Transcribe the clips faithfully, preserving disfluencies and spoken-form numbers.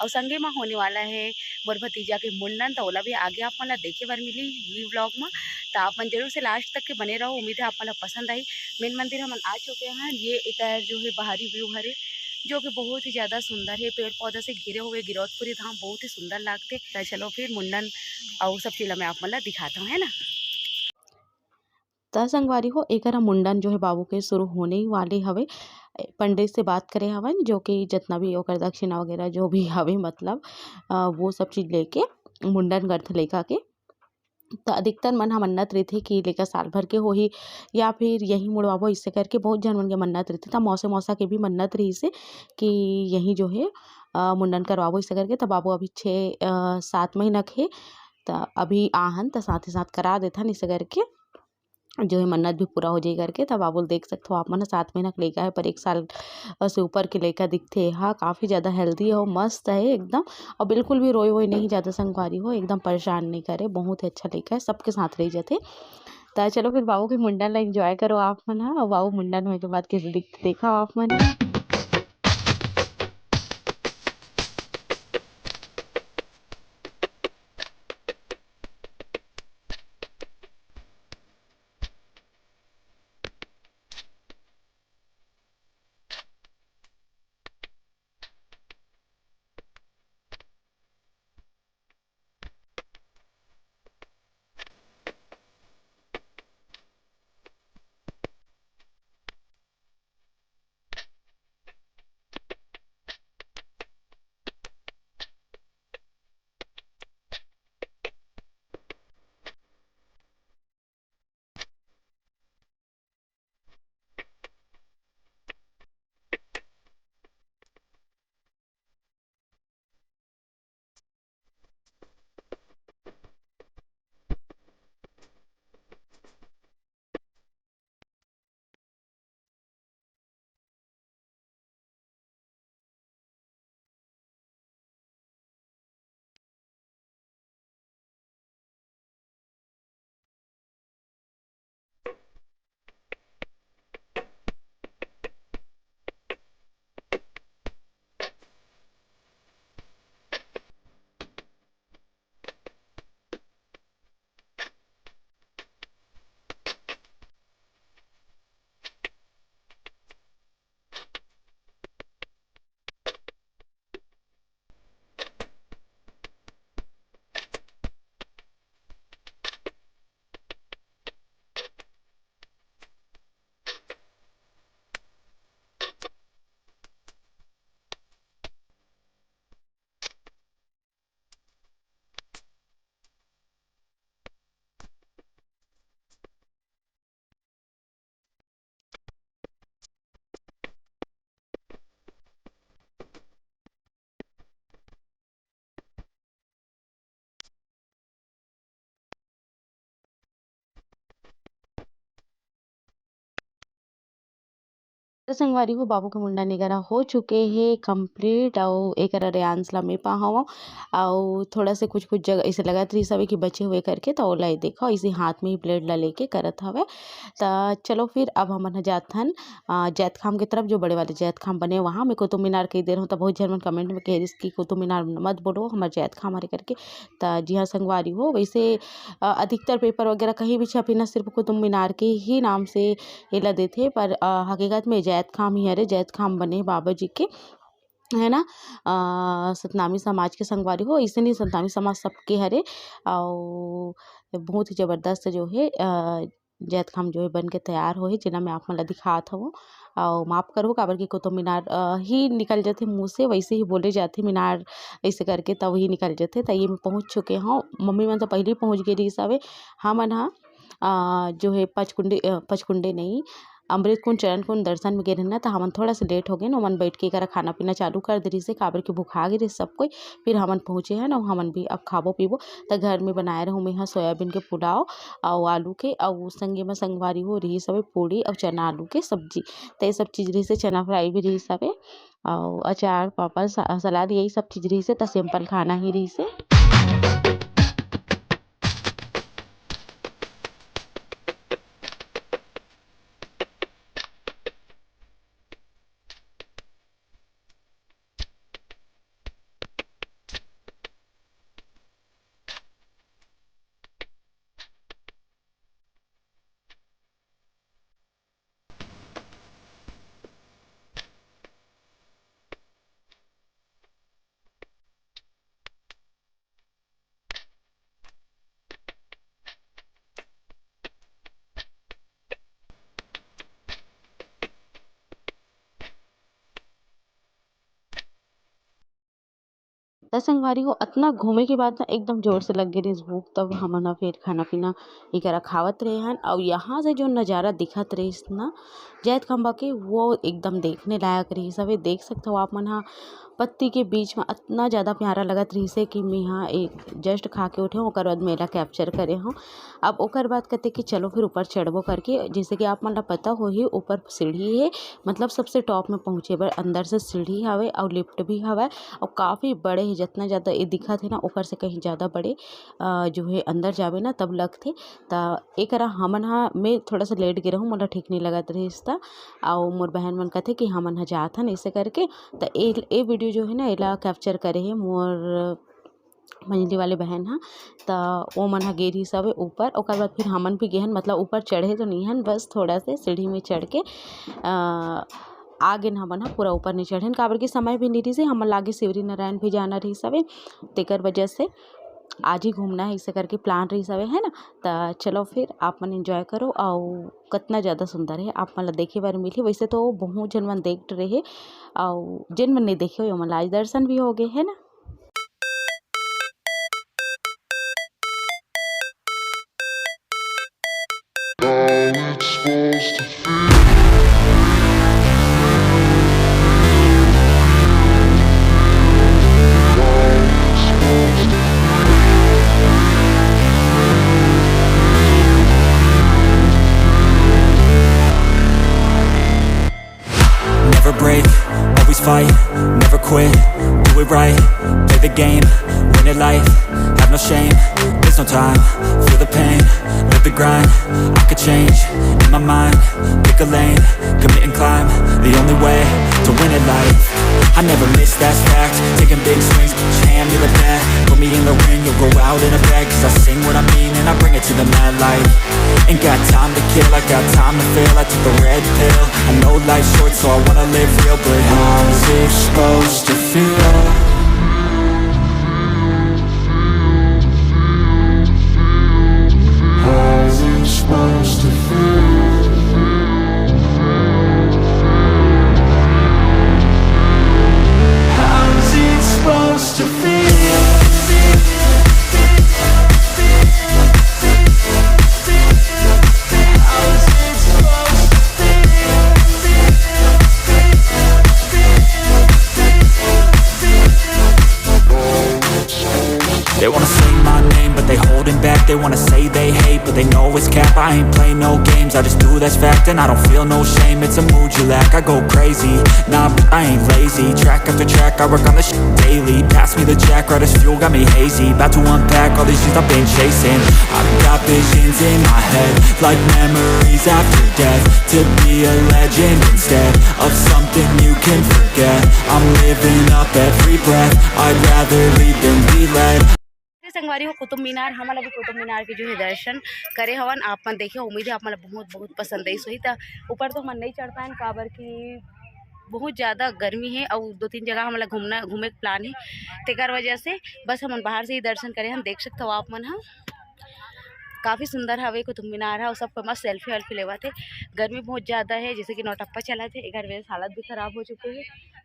अउ संगे म होने वाला हे मोर भतीजा के मुंडन, त ओला भी आगे आप मन ला देखे बर मिली ये vlog म। त आप मन जरूर से last तक के बने रहो, उम्मीद है आप मन ला पसंद आई। Main मंदिर हमन आ चुके हैं, ये एकर जो है बाहरी view हरे, जो कि बहुत ही ज्यादा सुंदर है, पेड़ पौधा से घिरे हुए गिरौदपुरी धाम बहुत ही सुंदर लागथे। त चलो फिर मुंडन अउ सब चीज ला मैं आप मन ला दिखाता हूँ, है ना। त संगवारी हो, एकर मुंडन जो है बाबू के शुरू होने ही वाले हवे। पंडित से बात करे हवन, जो कि जितना भी ओकर दक्षिणा वगैरह जो भी हवे, मतलब, अ, वो सब चीज लेके मुंडन करथे लइका के। त अधिकतर मन ह मन्नत रहिथे कि लइका साल भर के होही या फिर यही मुड़वाबो, इससे करके बहुत झन मन के मन्नत रहिथे। त मौसे मौसा के भी मन्नत रहिसे कि यही जो है, अ, मुंडन करवाबो, इससे करके। त बाबू अभी छः, अ, सात महीना के हे, त अभी आहन त साथ ही साथ करा देथन, इससे करके जो है मन्नत भी पूरा हो जाही करके। त बाबू ल देख सकथो आप मन, सात महीना के लइका है, पर एक साल से ऊपर के लइका दिखथे। हा काफी ज्यादा healthy है, मस्त है एकदम, और बिल्कुल भी रोए वोए नहीं ज्यादा संगवारी हो, एकदम परेशान नहीं करे, बहुत ही अच्छा लइका है, सबके साथ रह जाथे। त चलो फिर बाबू के मुंडन ला enjoy करो आप मन हा, और बाबू मुंडन होए के बाद कैसे दिखथे देखो आप मन। तो संगवारी हो, बाबू के मुंडन एकर हो चुके हे complete, अउ एकर अर्यांश ला मैं पाहव, अउ थोड़ा से कुछ कुछ जगह ऐसे लगत रहिस हवे कि बचे हुए करके, त ओला ये देखो, इसे हाथ में ही blade ला लेके करत हवे। त चलो फिर अब हमन ह जाथन, अ, जैतखाम के तरफ, जो बड़े वाले जैतखाम बने वहाँ। मैं कुतुब मीनार कह दे रहा हूँ, त बहुत झन मन comment में कह रहिस कि कुतुब मीनार मत बोलो, हमर जैतखाम हरे करके। त जी हाँ संगवारी हो, वैसे, अ, अधिकतर paper वगैरह कहीं भी छपे ना, सिर्फ कुतुब मीनार के ही नाम से एला देथे, पर, अ, हकीकत में जैतखाम ही हरे, जैतखाम बने बाबा जी के, है ना। अ, सतनामी समाज के संगवारी हो, ऐसे नहीं, सतनामी समाज सबके हरे, अउ बहुत ही जबरदस्त जो है, अ, जैतखाम जो है बन के तैयार होहे, जेला मैं आप मन ला दिखात हवं। अउ माफ करहु, काबर कि कुतुब मीनार, अ, ही निकल जथे मुँह से, वैसे ही बोले जाथे मीनार ऐसे करके, तब ही निकल जथे। त ये मैं पहुँच चुके हौं, मम्मी मन तो पहले ही पहुँच गे रहिस हवे। हमन ह, अ, जो है पचकुंडी, अ, पचकुंडी नहीं, अमृत कुंड, चरण कुंड दर्शन में गे रहे ना, त हमन थोड़ा से late हो गए ना, ओमन बैठ के करा खाना पीना चालू कर दे रहिस हे, काबर कि भुखा गे रहे सब कोई। फिर हमन पहुँचे हन, अउ हमन भी अब खाबो पीबो। त घर में बनाए रहूँ मैं ह सोयाबीन के पुलाव, अउ आलू के, अउ संगे म संगवारी हो रहिस हवे पूड़ी अउ चना आलू के सब्जी। त ये सब चीज रहिस हे, चना fry भी रहिस हवे, अउ अचार, पापड़, सा-, सलाद, यही सब चीज रहिस हे। त simple खाना ही रहिस हे। त संगवारी हो, अतना घूमे के बाद ना एकदम जोर से लग गे रहिस भूख। तब हमन ह फिर खाना पीना एकरा खावत रहे हन। अउ यहाँ से जो नजारा दिखत रहिस ना जैत खंबा के, वो एकदम देखने लायक रहिस हवे। देख सकत हो आप मन ह, पत्ती के बीच में अतना ज्यादा प्यारा लगत रहिस हे कि मैं ह एक just खा के उठे हूँ, ओकर बाद मैं एला capture करे हूँ। अब ओकर बाद कहते कि चलो फिर ऊपर चढ़बो करके, जैसे कि आप मन ला पता होही, ऊपर सीढ़ी हे, मतलब सबसे top में पहुँचे बर अंदर से सीढ़ी हवे अउ lift भी हवे, अउ काफ़ी बड़े हे। जितना ज़्यादा ये दिखत हे ना, ओकर से कहीं ज़्यादा बड़े, अ, जो है अंदर जाबे ना तब लगथे। त एकरा हमन ह, मैं थोड़ा सा late गे रहूँ, मोला ठीक नहीं लगत रहिस त, अउ मोर बहन मन कथे कि हमन ह जात हन ऐसे करके। त ए, ए video जो है ना, एला capture करे हे मोर मंझली वाले बहन ह। त वो मन ह गे रहिस हवे ऊपर, ओकर बाद फिर हमन भी गे हन, मतलब ऊपर चढ़े तो नहीं हन, बस थोड़ा से सीढ़ी में चढ़ के, अ, आगे न हमन ह पूरा ऊपर नहीं चढ़ेन, काबर कि समय भी नहीं रहिस हे, हमन लागे शिवरी नारायण भी जाना रहिस हवे, तेकर वजह से आज ही घूमना है, इसे करके plan रहिस हवे, है ना। त चलो फिर आप मन enjoy करो, अउ कितना ज़्यादा सुंदर है, आप मन ला देखे बर मिलही। वैसे तो बहुत झन मन देख रहे, अउ जिन मन नहीं देखे हो, ओमन ला आज दर्शन भी हो गए, है ना। Never break, always fight, never quit, do it right, play the game, win it life, have no shame, there's no time, feel the pain, live the grind, I could change, in my mind, pick a lane, commit and climb, the only way to win it life, I never miss, that's fact, taking big swings, hand to the bat, put me in the ring, you'll go out in a bag, cause I sing what I mean and I bring it to the mad light, ain't got time to kill, I got time to feel, I took the red pill, I know life's short, so I wanna live real, but how's it supposed to feel? How's it supposed to feel? How's it supposed to feel? They wanna say my name, but they holding back. They wanna say they hate, but they know it's cap. I ain't play no games, I just do that's fact. And I don't feel no shame, it's a mood you lack. I go crazy, nah, I ain't lazy. Track after track, I work on the shit daily. Pass me the jack, right as fuel, got me hazy. About to unpack all these things I've been chasing. I've got visions in my head, like memories after death. To be a legend instead of something you can forget. I'm living up every breath, I'd rather lead than be led. संगवारी हो, कुतुब मीनार, हमन अभी कुतुब मीनार के जो है दर्शन करे हवन। आप मन देखे, उम्मीद है आप मन ला बहुत बहुत पसंद आइस होही। त ऊपर तो हमन नहीं चढ़ पाएन, काबर कि बहुत ज़्यादा गर्मी है और दो तीन जगह हमन ला घूमना, घूमे के plan है, तेकर वजह से बस हमन बाहर से ही दर्शन करे हन। देख सकत हो आप मन ह, काफ़ी सुंदर हवे कुतुब मीनार ह, और सब कोई मस्त selfie वेल्फी लेवत हे। गर्मी बहुत ज़्यादा है, जैसे कि नौटप्पा चलत हे, एकर वजह से हालत भी खराब हो चुके हे।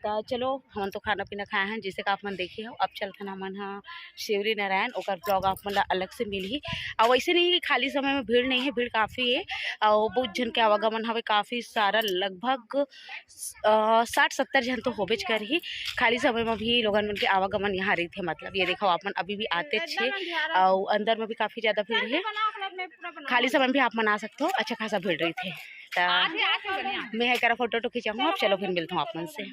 त चलो, हमन तो खाना पीना खाए हन, जैसे कि आप मन देखे हो। अब चलथन हमन ह शिवरी नारायण, ओकर vlog आप मन ला अलग से मिलही। और वैसे नहीं कि खाली समय में भीड़ नहीं है, भीड़ काफ़ी है और बहुत झन के आवागमन हवे, काफ़ी सारा, लगभग अ, साठ सत्तर झन तो होबेच करही। खाली समय में भी लोगन मन के आवागमन यहाँ रहिथे, मतलब ये देखो, आप मन अभी भी आतेच हे और अंदर में भी काफ़ी ज़्यादा भीड़ है। खाली समय में भी आप मन आ सकते हो, अच्छा खासा भीड़ रहिथे। त मैं एकरा फोटो वोटो खिंचाऊँ, अब चलो फिर मिलता हूँ आप मन से।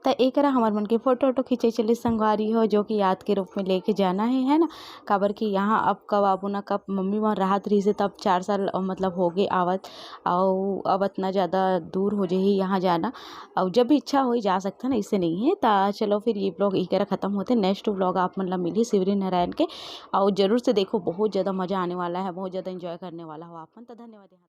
त एकरा हमर मन के फोटो वोटो खींचे चलिस संगवारी हो, जो कि याद के रूप में लेके जाना है, है ना? काबर कि यहाँ अब कब आबो ना, कब मम्मी मन राहत रहिसे तब चार साल, अ, मतलब हो गए आवत, अउ अब इतना ज़्यादा दूर हो जाही यहाँ जाना, अउ जब भी इच्छा होही जा सकथन, ऐसे नहीं है। त चलो फिर ये vlog एकरा खत्म होथे, next vlog आप मन ला मिलही शिवरी नारायण के, अउ जरूर से देखो, बहुत ज़्यादा मज़ा आने वाला है, बहुत ज़्यादा enjoy करने वाला हो आप मन। त धन्यवाद।